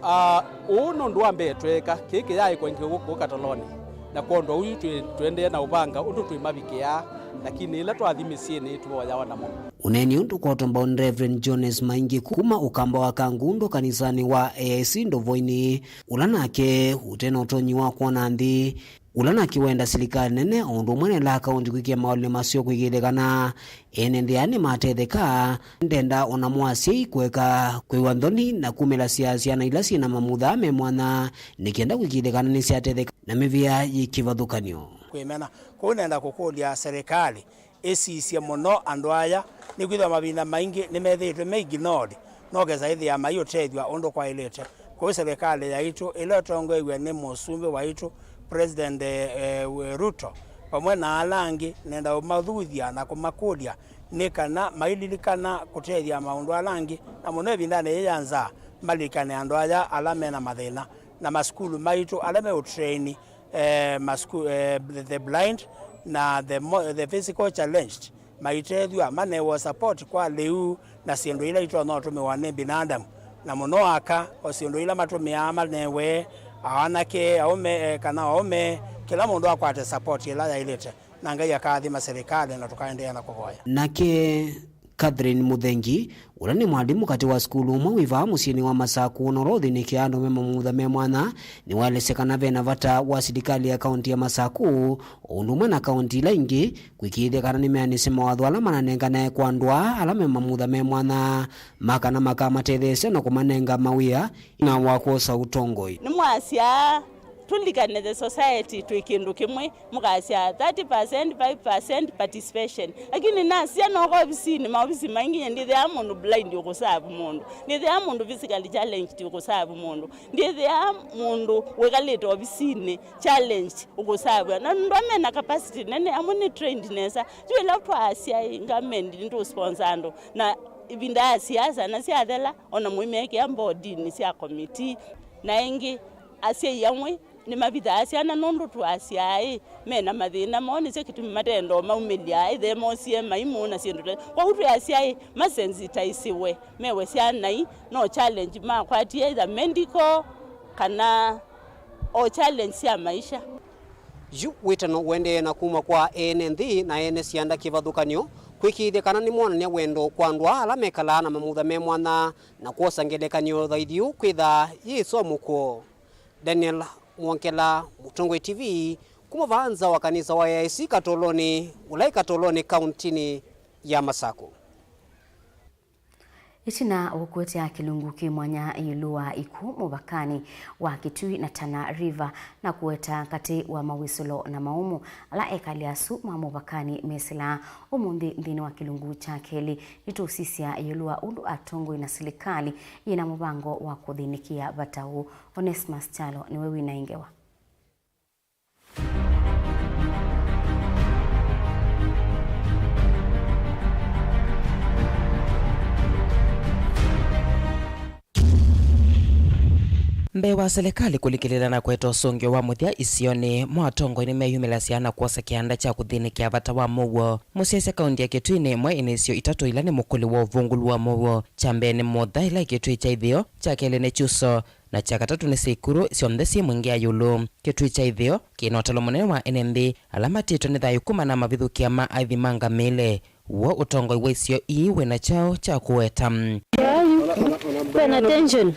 Ah, ũũ nĩ ũndũ wa mbee tweeka, kĩĩ kĩyaĩ kũengĩ gũkũ Katolonĩ, na kwondũ ũu twĩ-, tũendee na ũvanga ũndũ twĩmavikĩaa, lakini ĩla twathi mĩsyĩnĩ tũvoyawa namo. Ũneeni ũũ ndũkwatwa mbau nĩ Reverend Jones Maingi kuma Ũkamba wa Kangundo kanisanĩ wa A I C Ndovoinĩ, ũla nake ũte na ũtonyi wa kwona nthĩ, ũla nake wenda silikalĩ nene o ũndũ ũmwe na ĩla kaũntĩ kwĩkĩa maũlĩlĩ maseo kwĩkĩĩthya kana ene nthĩ aa nĩmatetheka. Ndenda o namo asyai kũeka kwĩw'a nthoni na kumĩlasya syana ila syĩ na mamutha me mwanya nĩ kenda kwĩkĩĩthya kana nĩsyatetheka na mĩvĩa yĩ kĩvathũkany'o. Kwĩmena. Kwoou nenda kũkũlya silikalĩ ĩsisye mũno andũ aya, nĩkwĩthĩwa mavinda maingĩ nĩmethĩĩtwe me ignored, no kesa ĩthĩa maiũtethw'a ũndũ kwaĩlĩte. Kwoou silikalĩ yaitũ ĩla ĩtongoew'e nĩ mũsumbĩ waitũ, President, eh, eh, Ruto, vamwe na ala angĩ, nenda ũmathuthya na kũmakũlya nĩ kana maililikana kũtethya maũndũ ala angĩ, na mũno ĩvindanĩ yĩĩ ya nzaa, malilikane andũ aya ala me na mathĩna, na masukulu maitũ ala meũtraini eh, masku-, eh, the, the blind na the, mo- the physical challenged maitethw'a, manewa support kwa lĩu na syĩndũ ila itonya ũtũmĩwa nĩ binadamu, na mũno aka, o syĩndũ ila matũmĩaa manewe, aanake, aũme, eh, kana aũme, kĩla mũndũ akwate support ĩla yaĩlĩte, na Ngai akaathima silikalĩ na tũkaendeea na kũvoya. Nake Catherine Mũthengi, ũla nĩ mwalimũ katĩ wa sukulu ũmwe wĩ vaa mũsyĩnĩ wa Masaku, na ũla ũthĩnĩkĩaa andũ me mamutha me mwanya, nĩwaelesya kana ve na vata wa silikalĩ ya kaũntĩ ya Masaku, o ũndũ ũmwe na kaũntĩ ila ingĩ, kwĩkĩĩthya kana nĩmeanĩsya mawatho ala mananenganae kwa andũ aa ala me mamutha me mwanya, ma kana makamatetheesya na kũmanenga mawĩa na wa kwosa ũtongoi. Nĩmwasya tũlikane the society twĩ kĩndũ kĩmwe, mũkasya thirty percent, five percent participation. Lakini nasya noka ovisinĩ, maovisi maingĩ, ndĩthĩaa mũndũ blind ũkũserve mũndũ, ndĩthĩaa mũndũ physically challenged ũkũserve mũndũ, ndĩthĩaa mũndũ wĩkalĩte ovisinĩ challenged ũkũserve. Na andũ amena capacity nene, amwe nĩ trained nesa. Yu ĩla twaasya ĩ, government nĩtũsponsor andũ, na ĩvinda ya siasa na syathela, ona mũimekĩa mbodinĩ sya committee. Na ĩngĩ, asyai amwe nĩmavithaa syana nũndũ tũasya ĩ, mena mathĩna moo, nĩsyo kĩtumi matenda ũmaumĩlya, ĩthe mosie maimũ na syĩndũ ta. Kwoou twĩasya ĩ, masensitizewe, mewe syana ii no challenge makwatie either medical kana o challenge sya maisha. Yu wĩtano ũendee na kuma kwa ene nthĩ na ene syanda kĩvathũkany'o kwĩkĩĩthya kana nĩmonany'a wendo kwa andũ aa ala mekalaa na mamutha me mwanya na kwosa ngelekany'o thaithi ũũ kwĩthaa yĩ ĩsomo kwoo. Daniel Mwongela, Mũtongoi T V, kuma vaa nza wa kanisa wa A I C Katolonĩ, ũla ĩ Katolonĩ, kaũntĩnĩ ya Masaku. Ĩtina wa kũkũetya kĩlungu kĩ mwanya ĩũlũ wa ikw'ũ mũvakanĩ wa Kitui na Tana River na kũweta katĩ wa mawĩsũlo na maũmũ ala ekali asu ma mũvakanĩ mesĩlaa ũmũnthĩ nthĩnĩ wa kĩlungu kya kelĩ, nĩtũũsisya ĩũlũ wa ũndũ atongoi na silikalĩ yĩna mũvango wa kũthĩnĩkĩa vata ũũ. Onesmus Kyalo nĩwe wĩna ĩ ngewa. Mbee wa selekalĩ kũlikĩlĩla na kũete ũsũngĩo wa mũthya isionĩ, mo atongoi nĩmeyumĩlasya na kwosa kĩanda kya kũthĩnĩkĩa vata wa mũuo. Mũsyaĩĩsya kaunti ya Kitui nĩ ĩmwe ĩnĩ isio itatũ ila nĩ mũkũlĩ wa ũvungũlu wa mũuo. Kya mbee nĩ Mutha, ĩla ĩ Kitui kya itheo, kya kelĩ nĩ Kyuso, na kya katatũ nĩ Sikuru, syonthe syĩ Mwingi ya ĩũlũ. Kitui kya itheo kĩ na ũtalo mũnene wa ene nthĩ ala matĩtwe nĩ thayũ kumana na mavithũkĩa ma aithi ma ngamĩle. W'o ũtongoi wa isio ii wĩ na kyaũ kya kũweta? Kwĩna tension.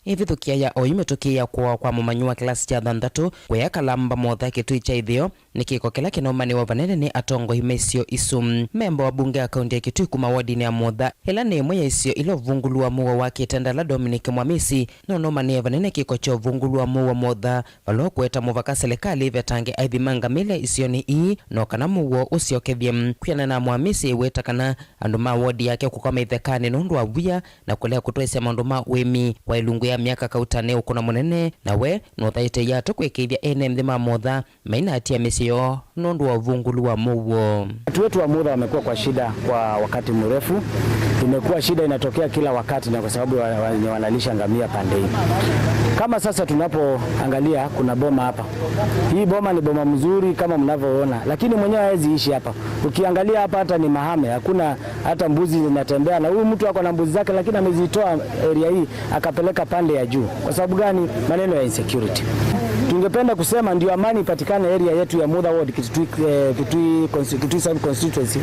Ĩvithũkĩa ya oyu mĩtũkĩ ya kũawa kwa mũmanyi wa kĩlasi kya thanthatũ, kũya kalamba Mutha Kitui kya itheo, nĩ kĩko kĩla kĩnaumanĩwa vanene nĩ atongoi ma isio isu. Memba wa mbunge ya kaunti ya Kitui kuma wodinĩ ya Mutha, ĩla nĩ ĩmwe ya isio ila ũvungũlu wa mũuo wakĩte ndala, Dominic Mwamisi, nũnaumanĩe vanene kĩko kya ũvungũlu wa mũuo wa Mutha, vala ũkũweta mũvaka selekalĩ ĩvetange aithi ma ngamĩle isionĩ ii, no kana mũuo ũsyokethye. Kwĩanana na Mwamisi, ĩweta kana andũ ma wodi yake kũkwama ithekanĩ nũndũ wa wia na kũlea kũtwaĩsya maũndũ ma ũĩmi kwa ĩlungu ya myaka kauta nĩ ũkũno mũnene, na we nũthaĩte iatũ kwĩkĩĩthya ene nthĩ ma Mutha mainatia mĩsyĩ yoo nũndũ wa ũvungũlu wa mũuo. Watu wetu wa Mutha wamekuwa kwa shida kwa wakati mrefu. Imekuwa shida inatokea kila wakati, na kwa sababu wa-, wenye wanalisha ngamia pande hii. Kama sasa tunapoangalia, kuna boma hapa. Hii boma ni boma mzuri kama mnavyoona, lakini mwenyewe hawezi ishi hapa. Ukiangalia hapa hata ni mahame, hakuna hata mbuzi zinatembea, na huyu mtu ako na mbuzi zake, lakini amezitoa area hii akapeleka pande ya juu. Kwa sababu gani? Maneno ya insecurity. Tungependa kusema ndio amani ipatikane area yetu ya Mutha Ward, Kitui, eh, Kitui Consti-, Kitui South Constituency,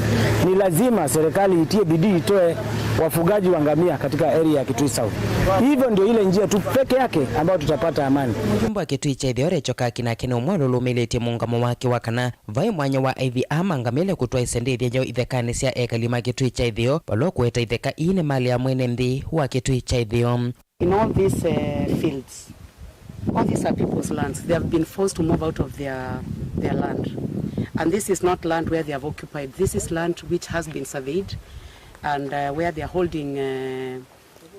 ni lazima serikali itie bidii itoe wafugaji wa ngamia katika area ya Kitui South. Hivyo ndio ile njia tu peke yake ambayo tutapata amani. Mũjumbe wa Kitui kya itheo Rachel Kaki nake nĩ ũmwe ũlũlũmĩlĩtye mũũngamo wake wa kana vai mwanya wa aithi aa ma ngamĩle kũtwaĩsya ndĩthya yoo ithekanĩ sya ekali ma Kitui kya itheo, vala ũkũweta itheka ii nĩ malĩ ya mwene nthĩ wa Kitui kya itheo. In all these, uh, fields, all these are people's lands. They have been forced to move out of their, their land. And this is not land where they have occupied. This is land which has been surveyed and, uh, where they are holding, uh,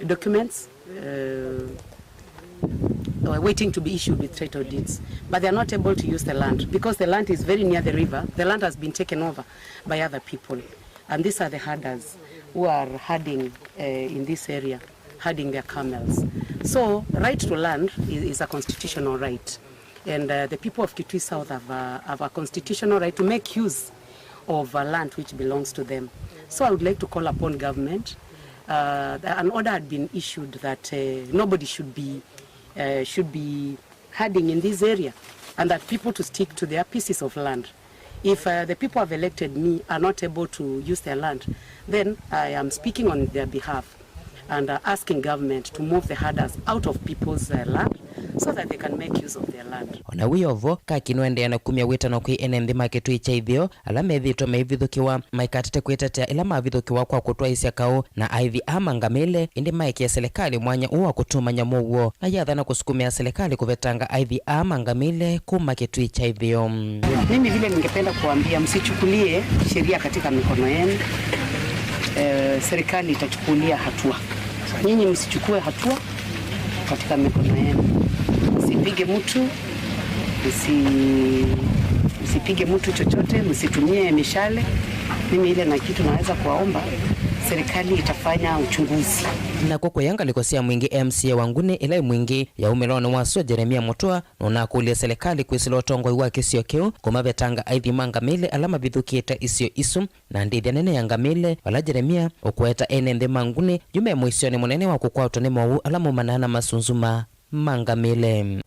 documents, uh, uh, waiting to be issued with title deeds. But they are not able to use the land because the land is very near the river. The land has been taken over by other people. And these are the herders who are herding, uh, in this area, herding their camels. So, right to land is, is a constitutional right. And, uh, the people of Kitui South have a, have a constitutional right to make use of a land which belongs to them. So I would like to call upon government, uh, an order had been issued that, uh, nobody should be, uh, should be herding in this area, and that people to stick to their pieces of land. If, uh, the people who have elected me are not able to use their land, then I am speaking on their behalf and, uh, asking government to move the herders out of people's, uh, land so that they can make use of their land. Ona wĩ o vo, Kaki nũendeea na kumya wĩtano kwĩ ene nthĩ ma Kitui kya itheo ala methĩĩtwe maivithũkĩwa maikatate kwĩtetea ĩla mavithũkĩwa kwa kũtwaĩsya kaũ na aithi aa ma ngamĩle, ĩndĩ maekĩe selekalĩ mwanya ũũ wa kũtumany'a mũuo. Ayathana kũsukumĩa selekalĩ kũvetanga aithi aa ma ngamĩle kuma Kitui kya itheo. Mimi vile ningependa kuambia, msichukulie sheria katika mikono yenu. Eh, serikali itachukulia hatua. Nyinyi msichukue hatua katika mikono yenu. Msipige mtu, msi-, msipige mtu chochote, msitumie mishale. Mimi ile na kitu naweza kuwaomba, serikali itafanya uchunguzi. Nako kũya ngalĩko sya Mwingi, M C A wa Nguni ĩla ĩ Mwingi ya umĩlonĩ wa sua Jeremia Mũtũa nũnakũlya selekalĩ kwĩsĩla ũtongoi wa kĩsio kĩu kũmavetanga aithi ma ngamĩle ala mavithũkĩte isio isu na ndĩthya nene ya ngamĩle, vala Jeremia ũkũeta ene nthĩ ma Nguni yu me mũisyonĩ mũnene wa kũkwatwa nĩ mowau ala maumanaa na masunzu ma, ma ngamĩle.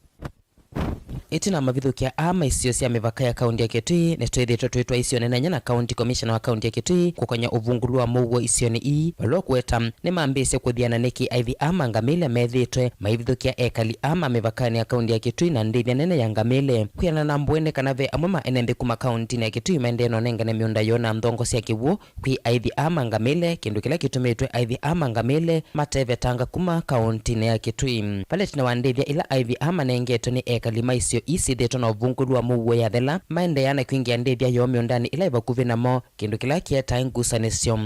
Ĩtina mavithũkĩa aa ma isio sya mĩvaka ya kaunti ya Kitui, nĩtwĩthĩĩtwe twĩtwaĩsye ũnenany'a na County Commissioner wa kaunti ya Kitui kũkony'a ũvungũlu wa mũuo isionĩ ii, vala ũkũeta nĩmambĩĩsye kũthiana nĩkĩ aithi aa ma ngamĩle methĩĩtwe maivithũkĩa ekali aa ma mĩvakanĩ ya kaunti ya Kitui na ndĩthya nene ya ngamĩle. Kwĩanana na Mbũĩ, nĩ kana ve amwe ma ene nthĩ kuma kauntinĩ ya Kitui maendee na ũnengane mĩũnda yoo na nthongo sya kĩw'ũ kwĩ aithi aa ma ngamĩle, kĩndũ kĩla kĩtumĩtwe aithi aa ma ngamĩle matevetanga kuma kauntinĩ ya Kitui. Vala ĩtina wa ndĩthya ĩla aithi aa manengetwe nĩ ekali ma isio ii syĩthĩĩtwe na ũvungũlu wa mũuo yathela, maendeea na kwingĩa ndĩthya yoo mĩũndanĩ ĩla ĩ vakuvĩ namo, kĩndũ kĩla kĩetae ngusanĩsyo.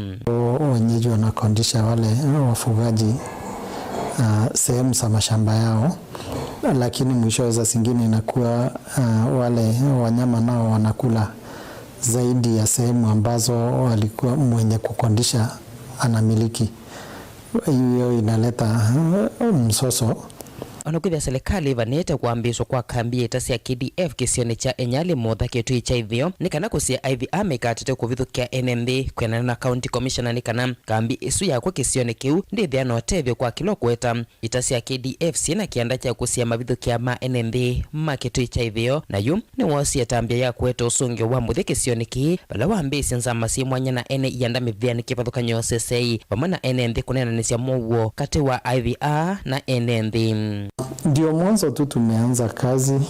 Wenyeji wanakondisha wale wafugaji, ah, sehemu za mashamba yao, lakini mwishowe saa zingine inakuwa, ah, wale wanyama nao wanakula zaidi ya sehemu ambazo walikuwa mwenye kukondisha anamiliki. Hiyo inaleta, uh, msoso. O na kwĩthĩa silikalĩ ĩvanĩte kwambĩĩswa kwa kambi ya ita sya K D F kĩsionĩ kya Enyali Motha Kĩtui kya Itheo, nĩ kana kũsea aithi aa maikatete kũvithũkĩa ene nthĩ. Kwĩanana na County Commissioner, nĩ kana kambi ĩsu yakwa kĩsionĩ kĩu ndĩthĩa na ũtethyo kwa kĩla ũkũeta. Ita sya K D F syĩ na kĩanda kya kũsea mavithũkĩa ma ene nthĩ ma Kĩtui kya Itheo, na yu nĩwoosie tambya ya kũete ũsũngĩo wa mũthya kĩsionĩ kĩĩ, vala wambĩĩsye nzama syĩ mwanya na ene ianda mĩvĩanĩ kĩvathũkany'o S S A, vamwe na ene nthĩ kũneenanĩsya mũuo katĩ wa aithi aa na ene nthĩ. Ndio mwanzo tu tumeanza kazi,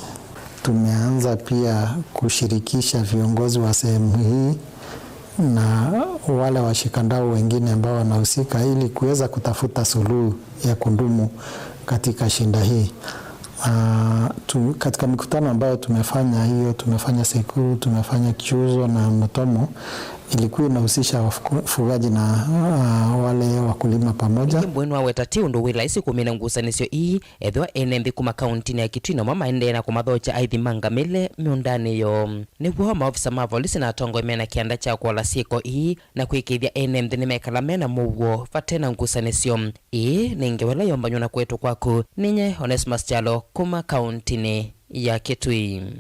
tumeanza pia kushirikisha viongozi wa sehemu hii na wale washikadau wengine ambao wanahusika ili kuweza kutafuta suluhu ya kudumu katika shida hii. Ah, tu-, katika mikutano ambayo tumefanya, hiyo tumefanya Sekuru, tumefanya Kyuzo na Mutomo, ilikuwa inahusisha wafuku-, wafugaji na, ah, wale wakulima pamoja. Ĩngĩ Mbũĩ nĩwaweta ti ũndũ wĩ laisi kũmina ngusanĩsyo ii, ethĩwa ene nthĩ kuma kauntinĩ ya Kitui namo maendee na kũmathokya aithi ma ngamĩle mĩũndanĩ yoo. Nĩw'o maovisa ma volisi na atongoi mena kĩanda kya kũola syĩko ii na kwĩkĩĩthya ene nthĩ nĩmekala mena mũuo vate na ngusanĩsyo. Ĩĩ nĩ ngewa ĩla yombanywa na kũetwa kwaku. Ninye Onesmus Kyalo kuma kauntinĩ ya Kitui.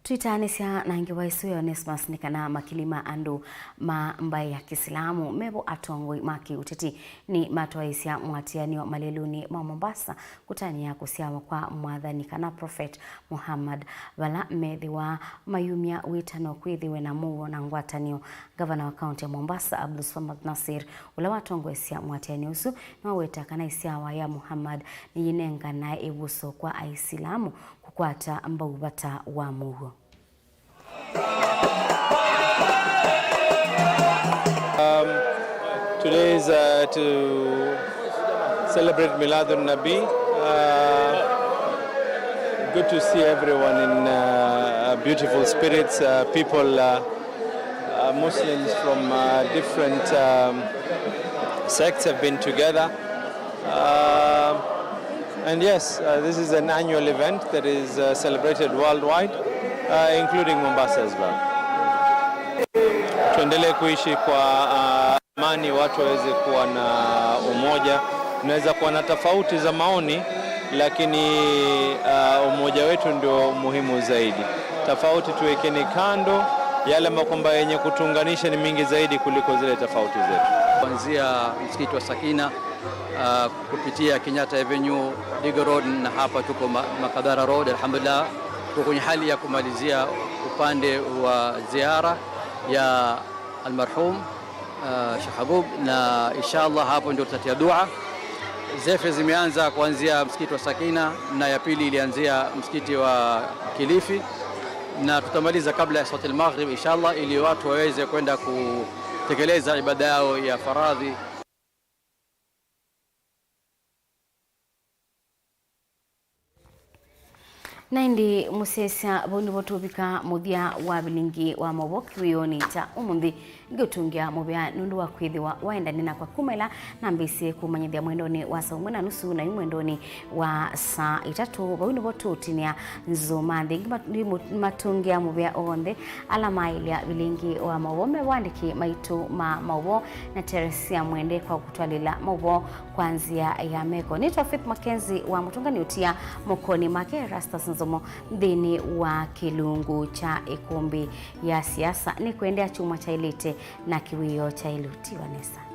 Twĩtaanĩsya na ngewa ĩsu ya Onesmus nĩ kana makili ma andũ ma mbaĩ ya Kĩsilamu mevo atongoi ma kĩũteti nĩmatwaĩĩsya mũatĩanĩo malelũnĩ ma Mombasa kũtanĩa kũsyawa kwa mwathani kana Prophet Muhammad, vala methĩwa mayumya wĩtano kwĩthĩwe na mũuo na ngwatanĩo. Ngavana wa kaunti ya Mombasa, Abdulswamad Nasir, ũla watongoesya mũatĩanĩo ũsu, nĩwaweta kana ĩsyawa ya Muhammad nĩyĩnenganae ĩvuso kwa Aisilamu kũkwata mbau vata wa mũuo. Um, today is, uh, to celebrate Miladun Nabi. Uh, good to see everyone in, uh, beautiful spirits, uh, people, uh, uh, Muslims from, uh, different, um, sects have been together. Um, And yes, uh, this is an annual event that is, uh, celebrated worldwide, uh, including Mombasa as well. Tuendelee kuishi kwa, uh, amani, watu waweze kuwa na umoja. Tunaweza kuwa na tofauti za maoni, lakini, uh, umoja wetu ndio muhimu zaidi. Tofauti tuwekeni kando, yale mambo ambayo yenye kutuunganisha ni mingi zaidi kuliko zile tofauti zetu. Kuanzia msikiti wa Sakina, uh, kupitia Kenyatta Avenue, Digo Road, na hapa tuko Ma-, Makadara Road. Alhamdulillah, tuko kwenye hali ya kumalizia upande wa ziara ya almarhum, uh, Sheikh Habub, na inshallah hapo ndio tutatia dua. Zefe zimeanza kuanzia msikiti wa Sakina na ya pili ilianzia msikiti wa Kilifi, na tutamaliza kabla ya swalatul maghrib inshallah, ili watu waweze kwenda kutekeleza ibada yao ya faradhi. Na ĩndĩ mũsyaĩĩsya, vau nĩvo tũvika mũthya wa vilingi wa maũvoo kĩwĩonĩ kya ũmũnthĩ. Ngĩũtũngĩa mũvea nũndũ wa kwĩthĩwa waendane nakwa kuma ĩla nambĩĩsye kũmanyĩthya mwendonĩ wa saa ũmwe na nusu na yu mwendonĩ wa saa itatũ. Vau nĩvo tũũtinĩa nzũma nthĩ. Ĩngĩ mat-, nĩmũ-, matũngĩa mũvea onthe ala maĩlya vilingi wa maũvoo, me vo andĩki maitũ ma maũvoo na Teresia Mwende kwa kũtwalĩla maũvoo kwa nzĩa ya meko. Nĩtwa Faith Mackenzie wa Mũtũnga nĩũtia mokonĩ make Erastus Nzomo nthĩnĩ wa kĩlungu kya ĩkũmbĩ ya siasa. Nĩkwendea kyumwa kyaĩlĩte na kĩwĩoo kyaĩlu. Tiwa nesa.